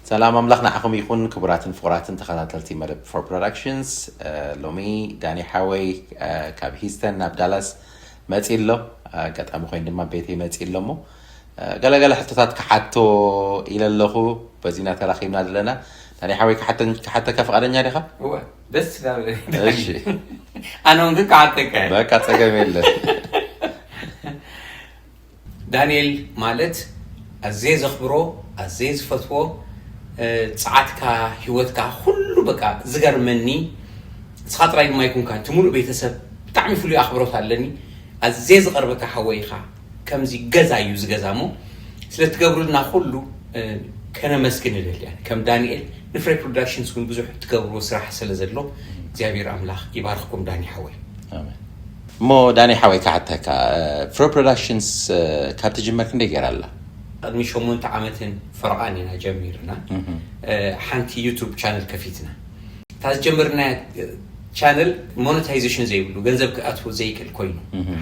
ሰላም ኣምላኽ ንዓኹም ይኹን። ክቡራትን ፍቑራትን ተኸታተልቲ መደብ ፎር ፕሮዳክሽንስ፣ ሎሚ ዳኒ ሓወይ ካብ ሂስተን ናብ ዳላስ መፂ ኣሎ። ኣጋጣሚ ኮይኑ ድማ ቤተይ መፂ ኣሎ እሞ ገለገለ ሕቶታት ክሓቶ ኢለ ኣለኹ። በዚና ተራኺብና ዘለና። ዳኒ ሓወይ ክሓተካ ፍቓደኛ ዲኻ? ደስ ኣነ ግን ክሓተካ። በቃ ጸገም የለን። ዳንኤል ማለት ኣዝየ ዘኽብሮ፣ ኣዝየ ዝፈትዎ፣ ጸዓትካ፣ ሂወትካ፣ ኩሉ በቃ ዝገርመኒ። ንስኻ ጥራይ ድማ ይኩንካ፣ እቲ ሙሉእ ቤተሰብ ብጣዕሚ ፍሉይ ኣኽብሮት ኣለኒ። ኣዝየ ዝቐርበካ ሓወይ ኢኻ። ከምዚ ገዛ እዩ ዝገዛ እሞ ስለ ትገብሩልና ኩሉ ከነመስግን ንደሊ። ከም ዳንኤል ንፍሬ ፕሮዳክሽንስ እውን ብዙሕ ትገብርዎ ስራሕ ስለ ዘሎ እግዚኣብሔር ኣምላኽ ይባርኽኩም። ዳኒ ሓወይ እሞ ዳኒ ሓወይ ክሓተካ፣ ፍሬ ፕሮዳክሽንስ ካብ ትጅመር ክንደይ ገይራ ኣላ? ቅድሚ ሸሞንተ ዓመትን ፈረቓን ኢና ጀሚርና። ሓንቲ ዩቱብ ቻነል ከፊትና። እታ ዝጀመርናያ ቻነል ሞነታይዜሽን ዘይብሉ፣ ገንዘብ ክኣትዎ ዘይክእል ኮይኑ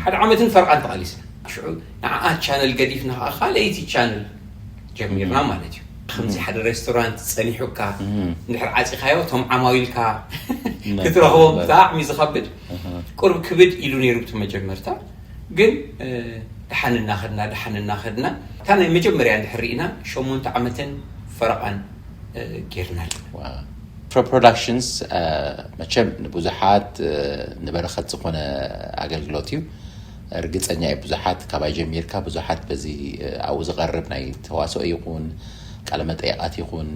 ሓደ ዓመትን ፈረቓን ተቓሊስና። ሽዑ ንዓኣ ቻነል ገዲፍና ከዓ ካልኣይቲ ቻነል ጀሚርና ማለት እዩ። ከምዚ ሓደ ሬስቶራንት ጸኒሑካ እንድሕር ዓጺኻዮ እቶም ዓማዊልካ ክትረኽቦም ብጣዕሚ ዝኸብድ፣ ቁርብ ክብድ ኢሉ ነይሩ እቲ መጀመርታ። ግን ድሓን እናኸድና ድሓን እናኸድና እታ ናይ መጀመርያ እንድሕር ርኢና ሸሞንተ ዓመትን ፈረቓን ጌርና ኣለና። ፕሮዳክሽንስ መቸም ንብዙሓት ንበረኸት ዝኾነ ኣገልግሎት እዩ። ርግፀኛ እየ ብዙሓት ካባይ ጀሚርካ ብዙሓት በዚ ኣብኡ ዝቐርብ ናይ ተዋስኦ ይኹን ቃለ መጠይቓት ይኹን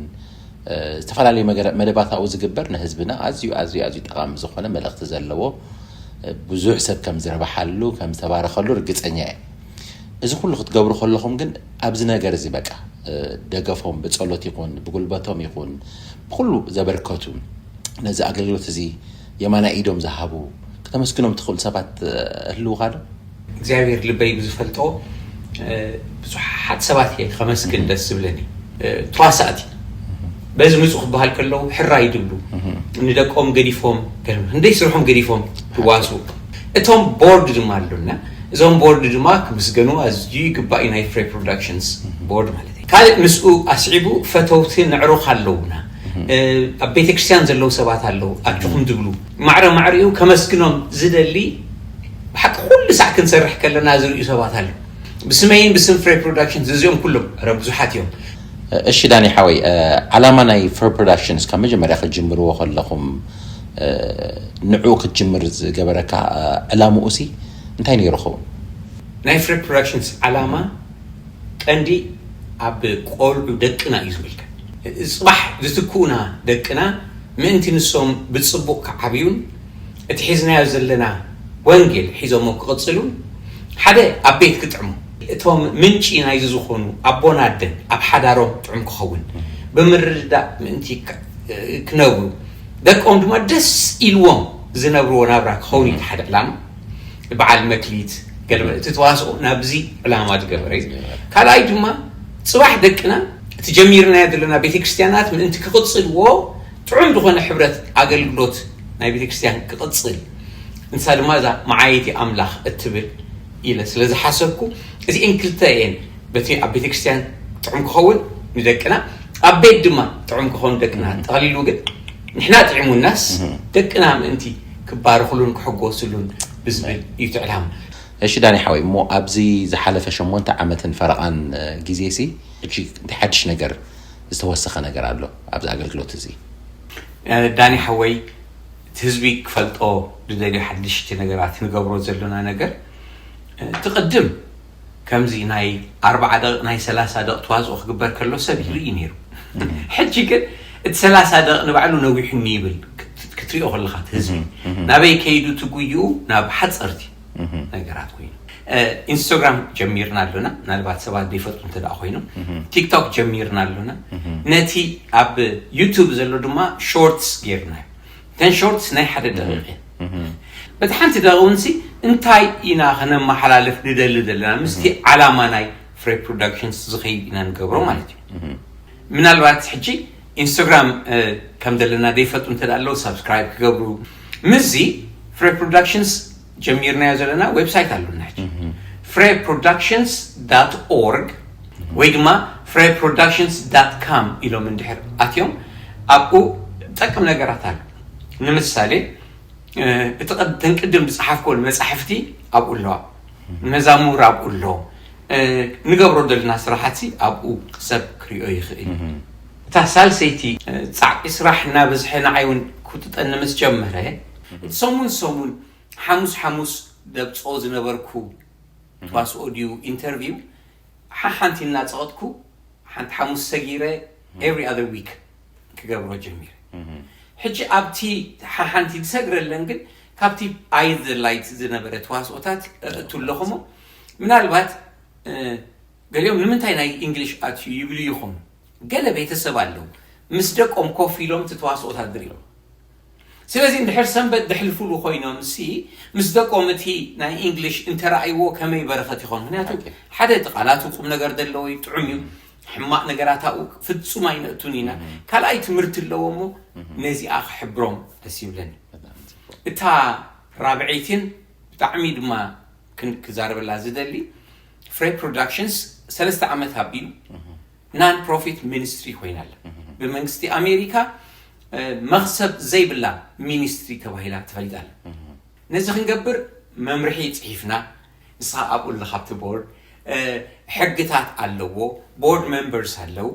ዝተፈላለዩ መደባት ኣብኡ ዝግበር ንህዝብና ኣዝዩ ኣዝዩ ኣዝዩ ጠቓሚ ዝኾነ መልእኽቲ ዘለዎ ብዙሕ ሰብ ከም ዝረብሓሉ ከም ዝተባረኸሉ ርግፀኛ እየ። እዚ ኩሉ ክትገብሩ ከለኹም ግን ኣብዚ ነገር እዚ በቃ ደገፎም ብጸሎት ይኹን ብጉልበቶም ይኹን ብኩሉ ዘበርከቱ ነዚ ኣገልግሎት እዚ የማናይ ኢዶም ዝሃቡ ከተመስግኖም ትኽእሉ ሰባት ህልውኻ ዶ? እግዚኣብሔር ልበይ ብዝፈልጦ ብዙሓት ሰባት እየ ከመስግን ደስ ዝብለኒ። ተዋሳእቲ በዚ ምፁ ክበሃል ከለዉ ሕራይ ድብሉ ንደቆም ገዲፎም ክንደይ ስርሖም ገዲፎም ትዋስኡ። እቶም ቦርድ ድማ ኣሉና። እዞም ቦርድ ድማ ክምስገኑ ኣዝዩ ይግባእ እዩ። ናይ ፍሬ ፕሮዳክሽንስ ቦርድ ማለት እዩ። ካልእ ምስኡ ኣስዒቡ ፈተውቲ ነዕሩኽ ኣለውና። ኣብ ቤተክርስትያን ዘለዉ ሰባት ኣለዉ ኣጆኹም ዝብሉ ማዕረ ማዕሪኡ ከመስግኖም ዝደሊ ብሓቂ ኩሉ ሳዕ ክንሰርሕ ከለና ዝርእዩ ሰባት ኣለዉ። ብስመይን ብስም ፍሬ ፕሮዳክሽንስ እዚኦም ኩሎም ረ ብዙሓት እዮም። እሺ ዳኒ ሓወይ ዓላማ ናይ ፍሬ ፕሮዳክሽንስ ካብ መጀመርያ ክትጅምርዎ ከለኹም ንዑ ክትጅምር ዝገበረካ ዕላምኡ ሲ እንታይ ነይሩ ኸውን? ናይ ፍሬ ፕሮዳክሽንስ ዓላማ ቀንዲ ኣብ ቆልዑ ደቅና እዩ ዝምልከት። ፅባሕ ዝትክኡና ደቅና ምእንቲ ንሶም ብፅቡቕ ክዓብዩን እቲ ሒዝናዮ ዘለና ወንጌል ሒዞሞ ክቕፅሉን ሓደ ኣብ ቤት ክጥዕሙ እቶም ምንጪ ናይዚ ዝኾኑ ኣቦን ኣደን ኣብ ሓዳሮም ጥዑም ክኸውን ብምርድዳእ ምእንቲ ክነብሩ ደቆም ድማ ደስ ኢልዎም ዝነብርዎ ናብራ ክኸውን እዩ ሓደ ዕላማ። በዓል መክሊት ገለ እቲ ተዋስኦ ናብዚ ዕላማ ዝገበረ እዩ። ካልኣይ ድማ ፅባሕ ደቅና እቲ ጀሚርናዮ ዘለና ቤተክርስትያናት ምእንቲ ክቕፅልዎ ጥዑም ዝኾነ ሕብረት ኣገልግሎት ናይ ቤተክርስትያን ክቕፅል ንሳ ድማ እዛ መዓየቲ ኣምላኽ እትብል ኢለ ስለ ዝሓሰብኩ እዚኤን ክልተ እየን በቲ ኣብ ቤተክርስትያን ጥዑም ክኸውን ንደቅና ኣብ ቤት ድማ ጥዑም ክኾኑ ደቅና ጠቕሊሉ ግን ንሕና ጥዕሙናስ ደቅና ምእንቲ ክባርኽሉን ክሕጎስሉን ብዝብል እዩ ትዕላም። እሺ ዳኒ ሓወይ እሞ ኣብዚ ዝሓለፈ ሸሞንተ ዓመትን ፈረቓን ግዜ ሲ ሕጂ እንታይ ሓድሽ ነገር ዝተወሰኸ ነገር ኣሎ ኣብዚ ኣገልግሎት እዚ? ዳኒ ሓወይ እቲ ህዝቢ ክፈልጦ ዝደልዩ ሓድሽቲ ነገራት ንገብሮ ዘለና ነገር እቲ ቅድም ከምዚ ናይ ኣርባዓ ደቂቕ ናይ ሰላሳ ደቂቕ ተዋፅኦ ክግበር ከሎ ሰብ ይርኢ ነይሩ። ሕጂ ግን እቲ ሰላሳ ደቂቕ ንባዕሉ ነዊሑኒ ይብል ክትሪኦ ከለኻ እቲ ህዝቢ ናበይ ከይዱ እቲ ጉይኡ ናብ ሓፀርቲ ነገራት ኮይኑ ኢንስታግራም ጀሚርና ኣሎና ምናልባት ሰባት ዘይፈልጡ እንተ ኮይኖም ቲክቶክ ጀሚርና ኣሎና ነቲ ኣብ ዩቱብ ዘሎ ድማ ሾርትስ ጌርና እተን ሾርትስ ናይ ሓደ ደቂቕ እየን በቲ ሓንቲ ደቂቕ እውን እንታይ ኢና ከነመሓላልፍ ንደሊ ዘለና ምስቲ ዓላማ ናይ ፍሬ ፕሮዳክሽንስ ዝኸይድ ኢና ንገብሮ ማለት እዩ ምናልባት ሕጂ ኢንስታግራም ከም ዘለና ዘይፈልጡ እንተ ኣለዉ ሳብስክራይብ ክገብሩ ምስዚ ፍሬ ፕሮዳክሽንስ ጀሚርናዮ ዘለና ዌብሳይት ኣለና ሕጂ ፍሬ ፕሮዳክሽንስ ዳት ኦርግ ወይ ድማ free productions dot com ኢሎም እንድሕር ኣትዮም ኣብኡ ጠቅም ነገራት ኣሎ። ንምሳሌ እቲ ተንቅድም ዝፀሓፍኮን መፃሕፍቲ ኣብኡ ኣለዋ፣ መዛሙር ኣብኡ ኣሎ፣ ንገብሮ ዘለና ስራሓት ኣብኡ ሰብ ክሪኦ ይኽእል። እታ ሳልሰይቲ ፃዕቂ ስራሕ እናበዝሐ ንዓይ እውን ክውጥጠኒ ምስ ጀመረ፣ ሰሙን ሰሙን ሓሙስ ሓሙስ ደብፆ ዝነበርኩ ተዋስኦ ድዩ ኢንተርቪው ሓሓንቲ እናፀቐጥኩ ሓንቲ ሓሙስ ሰጊረ every other week ክገብሮ ጀሚረ። ሕጂ ኣብቲ ሓሓንቲ ዝሰግረለን ግን ካብቲ ኣይ ዘ ላይት ዝነበረ ተዋስኦታት እእቱ ኣለኹሞ ምናልባት ገሊኦም ንምንታይ ናይ እንግሊሽ ኣትዩ ይብሉ ይኹም። ገለ ቤተሰብ ኣለዉ ምስ ደቆም ኮፍ ኢሎም እቲ ተዋስኦታት ዝሪኦም። ስለዚ እንድሕር ሰንበት ድሕልፉሉ ኮይኖም ሲ ምስ ደቆም እቲ ናይ እንግሊሽ እንተረኣይዎ ከመይ በረኸት ይኾን? ምክንያቱ ሓደ እቲ ቃላቱ ቁም ነገር ዘለዎ እዩ፣ ጥዑም እዩ። ሕማቕ ነገራት ኣብኡ ፍጹም ኣይነእቱን ኢና። ካልኣይ ትምህርቲ ኣለዎ እሞ ነዚኣ ክሕብሮም ደስ ይብለኒ። እታ ራብዐይትን ብጣዕሚ ድማ ክዛረበላ ዝደሊ ፍሬ ፕሮዳክሽንስ ሰለስተ ዓመት ኣቢሉ ናን ፕሮፊት ሚኒስትሪ ኮይና ኣላ። ብመንግስቲ ኣሜሪካ መኽሰብ ዘይብላ ሚኒስትሪ ተባሂላ ተፈሊጣ ኣላ። ነዚ ክንገብር መምርሒ ፅሒፍና፣ ንስኻ ኣብኡ ኣለኻ ኣብቲ ቦርድ፣ ሕግታት ኣለዎ፣ ቦርድ ሜምበርስ ኣለዉ።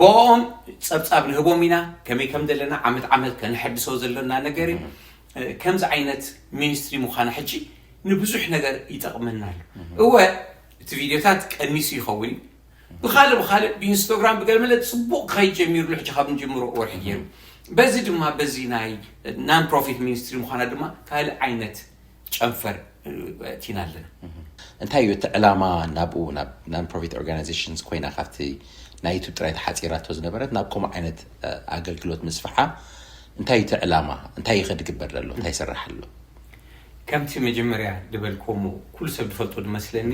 ብኦም ፀብፃብ ንህቦም ኢና፣ ከመይ ከም ዘለና ዓመት ዓመት ከነሐድሶ ዘለና ነገር እዩ። ከምዚ ዓይነት ሚኒስትሪ ምዃና ሕጂ ንብዙሕ ነገር ይጠቕመና ኣሎ። እወ እቲ ቪድዮታት ቀኒሱ ይኸውን እዩ፣ ብኻልእ ብኻልእ ብኢንስቶግራም ብገለመለ ፅቡቕ ክኸይድ ጀሚሩሉ ሕጂ ካብ ንጅምሮ ወርሒ ገይሩ። በዚ ድማ በዚ ናይ ናን ፕሮፊት ሚኒስትሪ ምዃና ድማ ካልእ ዓይነት ጨንፈር እቲና ኣለና። እንታይ እዩ እቲ ዕላማ ናብኡ ናብ ናን ፕሮፊት ኦርጋናይዜሽንስ ኮይና ካብቲ ናይ ዩቱብ ጥራይ ተሓፂራቶ ዝነበረት ናብ ከምኡ ዓይነት ኣገልግሎት ምስፍሓ እንታይ እዩ እቲ ዕላማ? እንታይ እዩ ከድግበር ዘሎ? እንታይ ይስራሕ ኣሎ? ከምቲ መጀመርያ ድበልክሞ ኩሉ ሰብ ዝፈልጦ ዝመስለኒ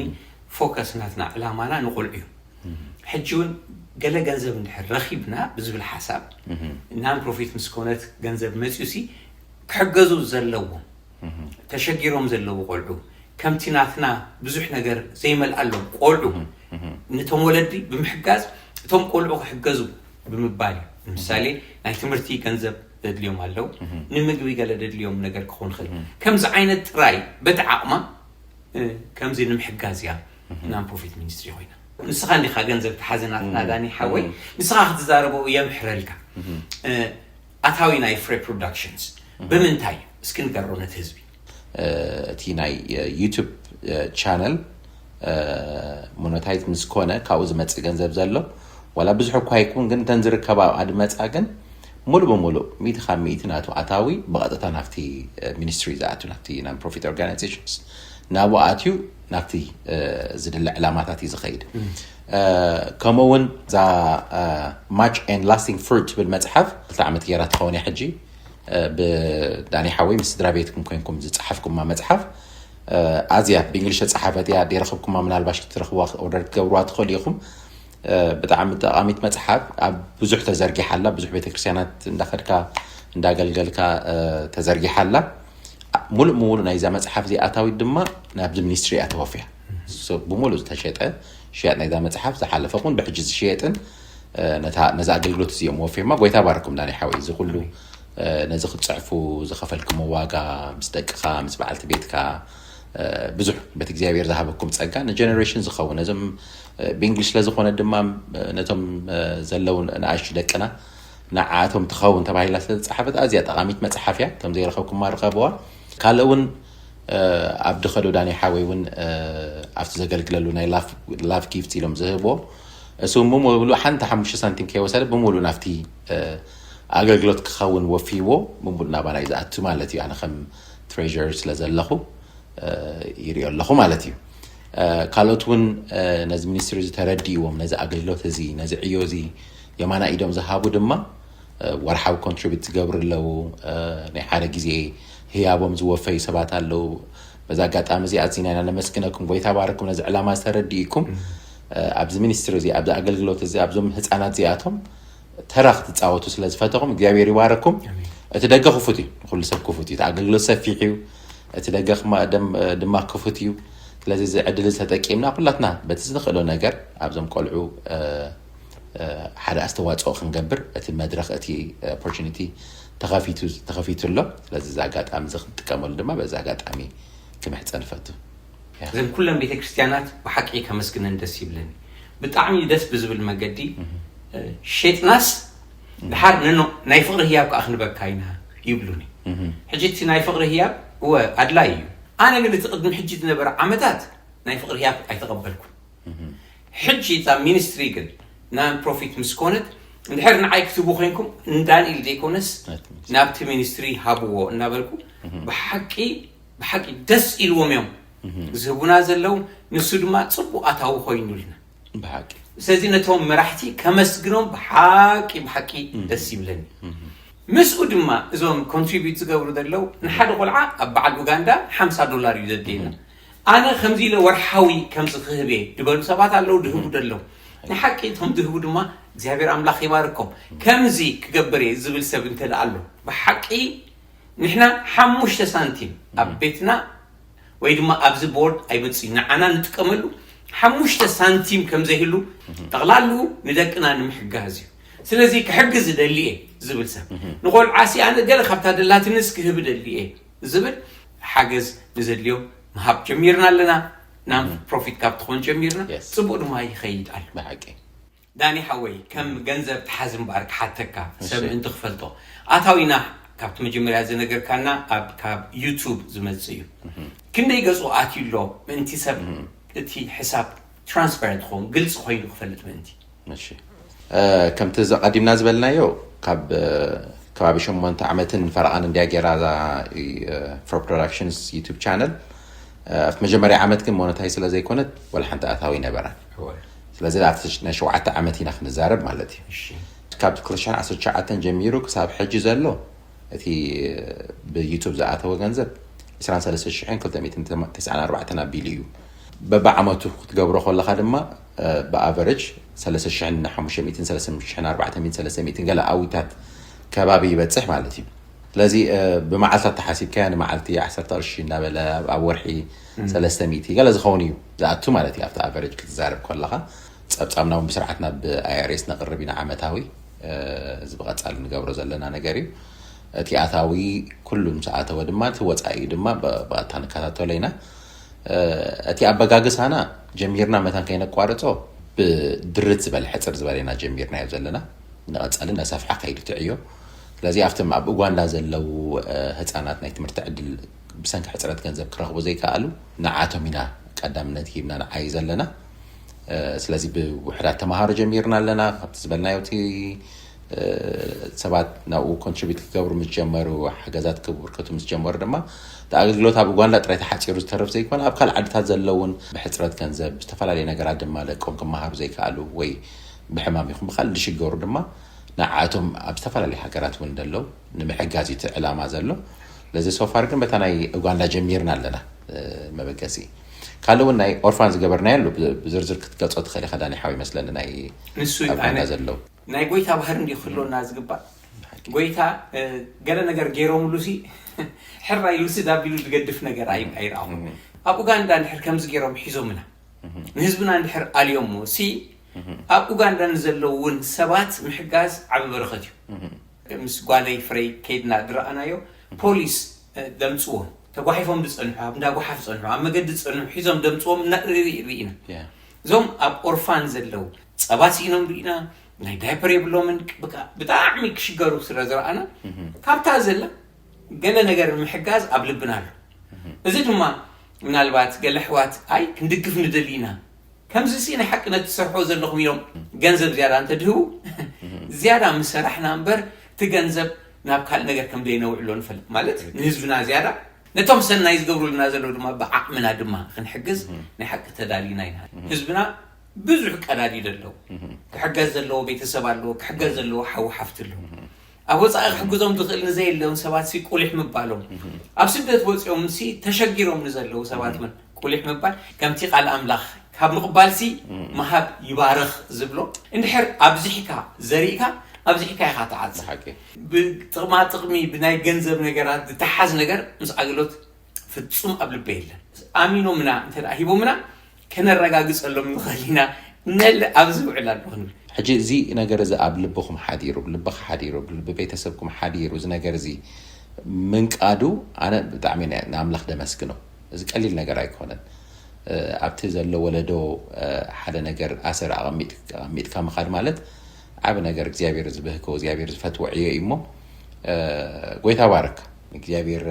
ፎከስ ናትና ዕላማና ንቆልዑ እዩ። ሕጂ እውን ገለ ገንዘብ እንድሕር ረኺብና ብዝብል ሓሳብ ናን ፕሮፊት ምስ ኮነት ገንዘብ መፅዩ ሲ ክሕገዙ ዘለዎም ተሸጊሮም ዘለዉ ቆልዑ ከምቲ ናትና ብዙሕ ነገር ዘይመልኣሎም ቆልዑ ነቶም ወለዲ ብምሕጋዝ እቶም ቆልዑ ክሕገዙ ብምባል እዩ። ንምሳሌ ናይ ትምህርቲ ገንዘብ ዘድልዮም ኣለዉ፣ ንምግቢ ገለ ዘድልዮም ነገር ክኾን ይኽእል። ከምዚ ዓይነት ጥራይ በቲ ዓቕማ ከምዚ ንምሕጋዝ እያ ናን ፕሮፊት ሚኒስትሪ ኮይና። ንስኻ እንዲኻ ገንዘብ ተሓዘናትና ዳኒ ሓወይ፣ ንስኻ ክትዛረቦ የምሕረልካ። ኣታዊ ናይ ፍሬ ፕሮዳክሽንስ ብምንታይ እስኪ ንገሮ ነቲ ህዝቢ። እቲ ናይ ዩቱብ ቻነል ሞኖታይዝ ምስ ኮነ ካብኡ ዝመፅእ ገንዘብ ዘሎ ዋላ ብዙሕ እኳ ይኩን ግን እተን ዝርከባ ኣብኣ ድመፃ ግን ሙሉ ብሙሉ ሚእቲ ካብ ሚእቲ ናቱ ኣታዊ ብቐጥታ ናብቲ ሚኒስትሪ ዝኣቱ ናብቲ ናን ፕሮፊት ኦርጋናይዜሽንስ ናብኡ ኣትዩ ናብቲ ዝድለ ዕላማታት እዩ ዝኸይድ። ከምኡ እውን እዛ ማች ኤንድ ላስቲንግ ፍሩት ትብል መፅሓፍ ክልተ ዓመት ገይራ ትኸውን እያ ሕጂ ብዳኒ ሓወይ ምስ ስድራ ቤትኩም ኮይንኩም ዝፀሓፍኩማ መፅሓፍ ኣዝያ ብእንግሊሽ ተፃሓፈት እያ። ደይረኸብኩማ ምናልባሽ ክትረኽብዋ ኦርደር ክትገብርዋ ትኽእሉ ኢኹም። ብጣዕሚ ጠቓሚት መፅሓፍ ኣብ ብዙሕ ተዘርጊሓ ኣላ። ብዙሕ ቤተክርስትያናት እንዳኸድካ እንዳገልገልካ ተዘርጊሓ ኣላ። ሙሉእ ሙሉእ ናይዛ መፅሓፍ እዚኣ ኣታዊት ድማ ናብዚ ሚኒስትሪ እያ ተወፍያ። ብሙሉእ ዝተሸጠ ሽያጥ ናይዛ መፅሓፍ ዝሓለፈ እውን ብሕጂ ዝሽየጥን ነዛ ኣገልግሎት እዚኦም ወፊርማ ጎይታ ባርኩም ዳኒ ሓወይ እዚ ኩሉ ነዚ ክትፅሕፉ ዝኸፈልክሞ ዋጋ ምስ ደቅኻ ምስ በዓልቲ ቤትካ ብዙሕ በቲ እግዚኣብሔር ዝሃበኩም ፀጋ ንጀነሬሽን ዝኸውን ነዞም ብእንግሊሽ ስለዝኾነ ድማ ነቶም ዘለዉ ንኣሽቱ ደቅና ንዓኣቶም ትኸውን ተባሂላ ስለዝፀሓፈት ኣዝያ ጠቓሚት መፅሓፍ እያ። እቶም ዘይረኸብኩማ ርኸብዋ። ካልእ እውን ኣብ ድኸዶ ዳኒ ሓወይ እውን ኣብቲ ዘገልግለሉ ናይ ላቭ ጊፍት ኢሎም ዝህብዎ እሱ እውን ብሙሉ ሓንቲ ሓሙሽተ ሳንቲም ከይወሰደ ብሙሉ ናብቲ ኣገልግሎት ክኸውን ወፊዎ ብሙሉ ናባናይ ዝኣቱ ማለት እዩ። ኣነ ከም ትሬር ስለ ዘለኹ ይሪኦ ኣለኹ ማለት እዩ። ካልኦት እውን ነዚ ሚኒስትሪ እዚ ተረዲእዎም ነዚ ኣገልግሎት እዚ ነዚ ዕዮ እዚ የማና ኢዶም ዝሃቡ ድማ ወርሓዊ ኮንትሪቢት ዝገብሩ ኣለዉ። ናይ ሓደ ግዜ ህያቦም ዝወፈዩ ሰባት ኣለዉ። በዚ ኣጋጣሚ እዚ ኣዚና ኢና ነመስግነኩም። ጎይታ ባረኩም ነዚ ዕላማ ዝተረዲእኩም ኣብዚ ሚኒስትሪ እዚ ኣብዚ ኣገልግሎት እዚ ኣብዞም ህፃናት እዚኣቶም ተራ ክትፃወቱ ስለ ዝፈተኹም እግዚኣብሔር ይባረኩም። እቲ ደገ ክፉት እዩ፣ ንኩሉ ሰብ ክፉት እዩ። እቲ ኣገልግሎት ሰፊሕ እዩ፣ እቲ ደገ ድማ ክፉት እዩ። ስለዚ እዚ ዕድል ተጠቂምና ኩላትና በቲ ዝንኽእሎ ነገር ኣብዞም ቆልዑ ሓደ ኣስተዋፅኦ ክንገብር እቲ መድረኽ፣ እቲ ኦፖርቹኒቲ ተኸፊቱ ኣሎ። ስለዚ እዚ ኣጋጣሚ እዚ ክንጥቀመሉ ድማ በዚ ኣጋጣሚ ክምሕፀን እፈቱ። እዘን ኩለን ቤተክርስትያናት ብሓቂ ከመስግነን ደስ ይብለኒ። ብጣዕሚ ደስ ብዝብል መገዲ ሸጥናስ ድሓር ነኖ ናይ ፍቕሪ ህያብ ከዓ ክንበካ ኢና ይብሉኒ። ሕጂ እቲ ናይ ፍቕሪ ህያብ እወ ኣድላይ እዩ። ኣነ ግን እቲ ቅድሚ ሕጂ ዝነበረ ዓመታት ናይ ፍቕሪ ህያብ ኣይተቐበልኩን። ሕጂ እዛ ሚኒስትሪ ግን ናን ፕሮፊት ምስ ኮነት፣ እንድሕር ንዓይ ክትህቡ ኮይንኩም ንዳንኤል ዘይኮነስ ናብቲ ሚኒስትሪ ሃብዎ እናበልኩ ብሓቂ ብሓቂ ደስ ኢልዎም እዮም ዝህቡና ዘለዉ። ንሱ ድማ ፅቡቅ ኣታዊ ኮይኑልና። ብሓቂ ስለዚ ነቶም መራሕቲ ከመስግኖም ብሓቂ ብሓቂ ደስ ይብለኒ። ምስኡ ድማ እዞም ኮንትሪቢዩት ዝገብሩ ዘለዉ ንሓደ ቆልዓ ኣብ በዓል ኡጋንዳ ሓምሳ ዶላር እዩ ዘድልየና። ኣነ ከምዚ ኢለ ወርሓዊ ከምዚ ክህብ እየ ዝበሉ ሰባት ኣለዉ፣ ድህቡ ዘለዉ። ንሓቂ እቶም ድህቡ ድማ እግዚኣብሔር ኣምላኽ ይባርኮም። ከምዚ ክገብር እየ ዝብል ሰብ እንተ ደኣ ኣሎ ብሓቂ ንሕና ሓሙሽተ ሳንቲም ኣብ ቤትና ወይ ድማ ኣብዚ ቦርድ ኣይመጽእ ንዓና ንጥቀመሉ ሓሙሽተ ሳንቲም ከም ዘይህሉ ጠቕላሉ ንደቅና ንምሕጋዝ እዩ። ስለዚ ክሕግዝ ዝደሊ እየ ዝብል ሰብ ንቆልዓ ሲ ኣነ ገለ ካብታ ደላትንስ ክህብ ደሊ እየ ዝብል ሓገዝ ንዘድልዮም ምሃብ ጀሚርና ኣለና። ናን ፕሮፊት ካብ ትኾን ጀሚርና ጽቡቅ ድማ ይኸይድ ኣሎ። ብሓቂ ዳኒ ሓወይ ከም ገንዘብ ተሓዝ እምበኣር ክሓተካ ሰብ ምእንቲ ክፈልጦ ኣታዊና ካብቲ መጀመርያ ዝነገርካና ኣብ ካብ ዩቱብ ዝመጽእ እዩ። ክንደይ ገጹ ኣትዩ ኣሎ ምእንቲ ሰብ እቲ ሕሳብ ትራንስፓረንት ክኸውን ግልፂ ኮይኑ ክፈልጥ ምእንቲ። እሺ ከምቲ ዘቐዲምና ዝበልናዮ ካብ ከባቢ ሸሞንተ ዓመትን ፈረቓን እንድያ ገይራ እዛ ፍሮ ፕሮዳክሽንስ ዩቱብ ቻነል ኣብቲ መጀመርያ ዓመት ግን ሞነታይ ስለ ዘይኮነት ወላ ሓንቲ ኣታዊ ነበራ። ስለዚ ኣብቲ ናይ ሸውዓተ ዓመት ኢና ክንዛረብ ማለት እዩ። ካብ ክልተ ሽሕን ዓሰርተ ትሽዓተን ጀሚሩ ክሳብ ሕጂ ዘሎ እቲ ብዩቱብ ዝኣተወ ገንዘብ ዕስራን ሰለስተ ሽሕን ክልተ ሚእትን ተስዓን ኣርባዕተን ኣቢሉ እዩ። በብዓመቱ ክትገብሮ ከለኻ ድማ ብኣቨረጅ ሰለስተ ሽሕን ሓሙሽተ ሚእትን ሰለስተ ሽሕን ኣርባዕተ ሚእትን ሰለስተ ሚእትን ገለ ኣዊታት ከባቢ ይበፅሕ ማለት እዩ። ስለዚ ብመዓልታት ተሓሲብካዮ ንመዓልቲ ዓሰርተ ቅርሺ እናበለ ኣብ ወርሒ ሰለስተ ሚእቲ ገለ ዝኸውን እዩ ዝኣቱ ማለት እዩ። ኣብቲ ኣቨረጅ ክትዛረብ ከለኻ ጸብጻብና እውን ብስርዓት ናብ ኣይኣርኤስ ነቕርብ ኢና ዓመታዊ። እዚ ብቐጻሊ ንገብሮ ዘለና ነገር እዩ። እቲ ኣታዊ ኩሉ ምስ ኣተወ ድማ እቲ ወጻኢ ድማ ብቐጥታ ንከታተሎ ኢና። እቲ ኣበጋግሳና ጀሚርና መታን ከይነቋርጾ ብድርት ዝበለ ሕጽር ዝበለ ኢና ጀሚርናዮ ዘለና። ንቐጻሊ እናሰፍሐ ከይዱ ትዕዮ። ስለዚ ኣብቶም ኣብ ኡጋንዳ ዘለዉ ህጻናት ናይ ትምህርቲ ዕድል ብሰንኪ ሕጽረት ገንዘብ ክረኽቡ ዘይከኣሉ ንዓቶም ኢና ቀዳምነት ሂብና ንዓይ ዘለና። ስለዚ ብውሕዳት ተምሃሮ ጀሚርና ኣለና። ካብቲ ዝበልናዮ እቲ ሰባት ናብኡ ኮንትሪቢዩት ክገብሩ ምስ ጀመሩ፣ ሓገዛት ክብርከቱ ምስ ጀመሩ ድማ እቲ ኣገልግሎት ኣብ ኡጋንዳ ጥራይ ተሓፂሩ ዝተረፍ ዘይኮነ ኣብ ካልእ ዓድታት ዘለውን ብሕፅረት ገንዘብ ብዝተፈላለዩ ነገራት ድማ ደቆም ክመሃሩ ዘይከኣሉ ወይ ብሕማም ይኹን ብካልእ ዝሽገሩ ድማ ንዓቶም ኣብ ዝተፈላለዩ ሃገራት እውን ደለው ንምሕጋዝ እዩ እቲ ዕላማ ዘሎ። ስለዚ ሶፋር ግን በታ ናይ ኡጋንዳ ጀሚርና ኣለና መበገሲ ካልእ እውን ናይ ኦርፋን ዝገበርናዮ ኣሎ። ብዝርዝር ክትገልፆ ትኽእል ኢኻ ዳኒ ሓው ይመስለኒ ናይ ንሱ እዩ ኡጋንዳ ኣነ ዘለዉ ናይ ጎይታ ባህሪ እንዲ ክህልወና ዝግባእ ጎይታ ገለ ነገር ገይሮምሉ ሲ ሕራይ ልውስድ ኣቢሉ ዝገድፍ ነገር ኣይ- ኣይረኣኹን። ኣብ ኡጋንዳ እንድሕር ከምዚ ገይሮም ሒዞምና ንህዝብና እንድሕር ኣልዮሞ ሲ ኣብ ኡጋንዳ ንዘለዉ እውን ሰባት ምሕጋዝ ዓቢ በረኸት እዩ። ምስ ጓለይ ፍረይ ከይድና ዝረኣናዮ ፖሊስ ደምፅዎም ተጓሒፎም ዝፀንሑ ኣብ እንዳ ጓሓፍ ዝፀንሑ ኣብ መገዲ ዝፀንሑ ሒዞም ደምፅዎም ርኢና። እዞም ኣብ ኦርፋን ዘለዉ ፀባ ስኢኖም ርኢና፣ ናይ ዳይፐር የብሎምን። ብጣዕሚ ክሽገሩ ስለ ዝረኣና ካብታ ዘላ ገለ ነገር ንምሕጋዝ ኣብ ልብና ኣሎ። እዚ ድማ ምናልባት ገለ ኣሕዋት ኣይ ክንድግፍ ንደሊ ኢና ከምዚ ሲ ናይ ሓቂ ነቲ ትሰርሕዎ ዘለኹም ኢሎም ገንዘብ ዝያዳ እንተድህቡ ዝያዳ ምሰራሕና እምበር እቲ ገንዘብ ናብ ካልእ ነገር ከም ዘይነውዕሎ ንፈልጥ ማለት ንህዝብና ዝያዳ ነቶም ሰናይ ዝገብሩልና ዘለዉ ድማ ብዓቕምና ድማ ክንሕግዝ ናይ ሓቂ ተዳሊና ኢና። ህዝብና ብዙሕ ቀዳዲ ደለዉ ክሕገዝ ዘለዎ ቤተሰብ ኣለዎ፣ ክሕገዝ ዘለዎ ሓዊ ሓፍቲ ኣለዎ። ኣብ ወፃኢ ክሕግዞም ዝኽእል ንዘየለውን ሰባት ሲ ቁሊሕ ምባሎም ኣብ ስደት ወፂኦም ሲ ተሸጊሮም ንዘለዉ ሰባት እውን ቁሊሕ ምባል ከምቲ ቃል ኣምላኽ ካብ ምቕባልሲ ምሃብ ይባርኽ ዝብሎ እንድሕር ኣብዚሕካ ዘሪእካ ኣብዚሕካ ኢኻ ትዓጽ። ብጥቕማ ጥቕሚ ብናይ ገንዘብ ነገራት ዝተሓዝ ነገር ምስ ኣገልግሎት ፍጹም ኣብ ልበይ የለን። ኣሚኖምና እንተ ሂቦምና ከነረጋግጸሎም ንኽእል ኢና። ነል ኣብዚ ውዕል ኣሎ ክንብል ሕጂ እዚ ነገር እዚ ኣብ ልብኹም ሓዲሩ፣ ልብኻ ሓዲሩ፣ ልቢ ቤተሰብኩም ሓዲሩ፣ እዚ ነገር እዚ ምንቃዱ ኣነ ብጣዕሚ ንኣምላኽ ደመስግኖ። እዚ ቀሊል ነገር ኣይኮነን። ኣብቲ ዘሎ ወለዶ ሓደ ነገር ኣሰር ኣቐሚጥካ ምኻድ ማለት ዓብ ነገር እግዚኣብሔር ዝበህኮ እግዚኣብሔር ዝፈትዎ ዕዮ እዩ እሞ ጎይታ ባርካ እግዚኣብሔር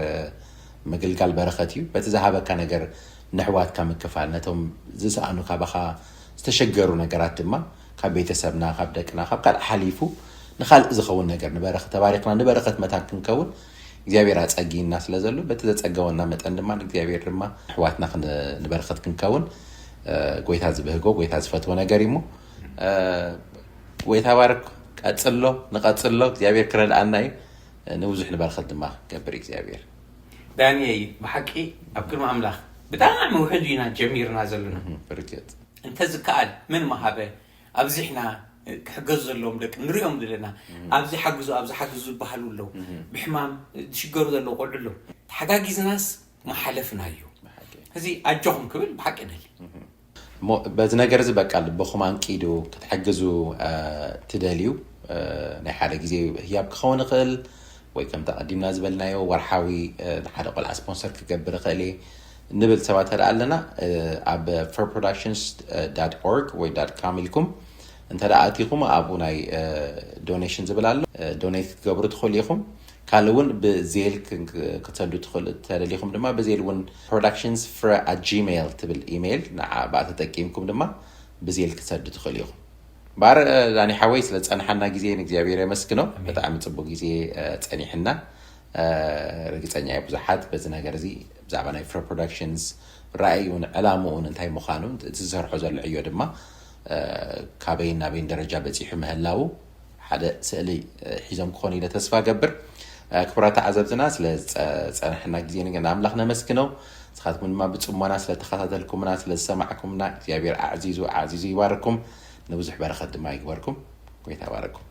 ምግልጋል በረኸት እዩ። በቲ ዝሃበካ ነገር ንሕዋትካ ምክፋል ነቶም ዝሰኣኑ ካባኻ ዝተሸገሩ ነገራት ድማ ካብ ቤተሰብና ካብ ደቅና ካብ ካልእ ሓሊፉ ንካልእ ዝኸውን ነገር ንበረኸት ተባሪኽና ንበረኸት መታን ክንከውን እግዚኣብሔር ኣጸጊና ስለ ዘሎ በቲ ዘጸገወና መጠን ድማ ንእግዚኣብሔር ድማ ኣሕዋትና ንበረኸት ክንከውን ጎይታ ዝበህጎ ጎይታ ዝፈትዎ ነገር እዩ። ጎይታ ባርክ ቀጽሎ ንቀጽሎ እግዚኣብሔር ክረድኣና እዩ። ንብዙሕ ንበረኸት ድማ ገብር እግዚኣብሔር። ዳንኤይ ብሓቂ ኣብ ቅድሚ ኣምላኽ ብጣዕሚ ውሕድ ኢና ጀሚርና ዘለና። ብርግጽ እንተዝከኣል ምን መሃበ ኣብዚሕና ክሕገዙ ዘለዎም ደቂ ንሪኦም ዘለና ኣብዚ ሓግዙ ኣብዚ ሓግዙ ዝበሃሉ ኣለዉ። ብሕማም ዝሽገሩ ዘለዉ ቆልዑ ኣለዉ። ተሓጋጊዝናስ መሓለፍና እዩ። እዚ ኣጆኹም ክብል ብሓቂ ደሊ። በዚ ነገር እዚ በቃ ልብኹም ኣንቂዱ ክትሕግዙ ትደልዩ ናይ ሓደ ግዜ ህያብ ክኸውን ይኽእል ወይ ከም ተቐዲምና ዝበልናዮ ወርሓዊ ንሓደ ቆልዓ ስፖንሰር ክገብር ይኽእል እየ ንብል ሰባት ተደኣ ኣለና ኣብ fur productions dot org ወይ dot com ኢልኩም እንተ ደኣ ኣቲኹም ኣብኡ ናይ ዶኔሽን ዝብል ኣሎ። ዶኔት ክትገብሩ ትኽእሉ ኢኹም። ካልእ እውን ብዜል ክትሰዱ ትኽእሉ ተደሊኹም ድማ ብዜል እውን productions fur at gmail ትብል ኢሜይል ንዓ ብኣ ተጠቂምኩም ድማ ብዜል ክትሰዱ ትኽእሉ ኢኹም። ባር ዳኒ ሓወይ ስለ ዝፀንሓና ግዜ ንእግዚኣብሔር የመስግኖ። ብጣዕሚ ፅቡቅ ግዜ ፀኒሕና። ርግፀኛ እየ ብዙሓት በዚ ነገር እዚ ብዛዕባ ናይ fur productions ራእይኡን ዕላምኡን እንታይ ምዃኑን እቲ ዝሰርሖ ዘሎ ዕዮ ድማ ካበይን ናበይን ደረጃ በፂሑ ምህላዉ ሓደ ስእሊ ሒዞም ክኾኑ ኢለ ተስፋ ገብር። ክቡራት ተዓዘብትና ስለ ዝፀናሕና ግዜ ንኣምላኽ ነመስግኖ። ንስኻትኩም ድማ ብፅሞና ስለ ተኸታተልኩምና ስለ ዝሰማዕኩምና እግዚኣብሔር ኣዕዚዙ ኣዕዚዙ ይባርኩም። ንብዙሕ በረኸት ድማ ይግበርኩም። ጎይታ ይባርኩም።